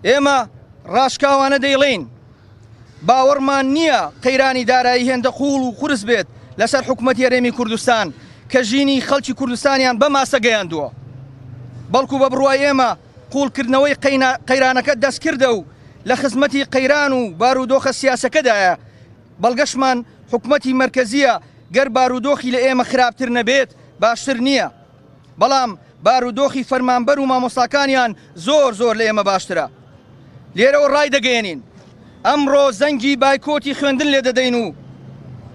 ئێمە ڕاشکاوانە دەیڵێین، باوەڕمان نییە قەیرانی دارایی هێندە قووڵ و قورس بێت لەسەر حکومەتی هەرێمی کوردستان کە ژینی خەڵکی کوردستانیان بەم ئاستە گەیاندووە، بەڵکو بە بڕوای ئێمە قووڵکردنەوەی قەیرانەکە دەستکردە و لە خزمەتی قەیران و بارودۆخە سیاسەکەدایە، بەڵگەشمان حکومەتی مەرکەزییە گەر بارودۆخی لە ئێمە خراپتر نەبێت باشتر نییە. بەڵام بارودۆخی فەرمانبەر و مامۆستاکانیان زۆر زۆر لە ئێمە باشترە. لێرەوە ڕایدەگەیەنین ئەمڕۆ زەنگی بایکۆتی خوێندن لێدەدەین و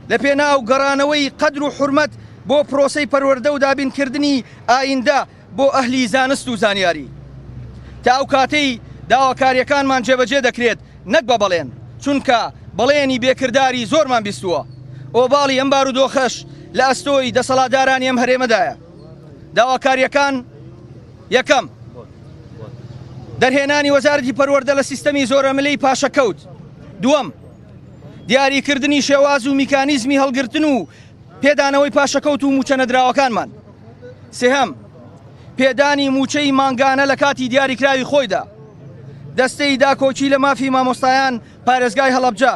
لە پێناو گەڕانەوەی قەدر و حورمەت بۆ پرۆسەی پەروەردە و دابینکردنی ئایندە بۆ ئەهلی زانست و زانیاری تا ئەو کاتەی داواکارییەکانمان جێبەجێ دەکرێت نەک بە بەڵێن، چونکە بەڵێنی بێ کرداری زۆرمان بیستووە. ئۆباڵی ئەم بارودۆخەش لە ئەستۆی دەسەڵاتدارانی ئەم هەرێمەدایە. داواکارییەکان، یەکەم، دەرهێنانی وەزارەتی پەروەردە لە سیستەمی زۆرەملێی پاشەکەوت. دووەم، دیاریکردنی شێواز و میکانیزمی هەڵگرتن و پێدانەوەی پاشەکەوت و مووچە نەدراوەکانمان. سێهەم، پێدانی مووچەی مانگانە لە کاتی دیاریکراوی خۆیدا. دەستەی داکۆکی لە مافی مامۆستایان پارێزگای هەڵەبجە.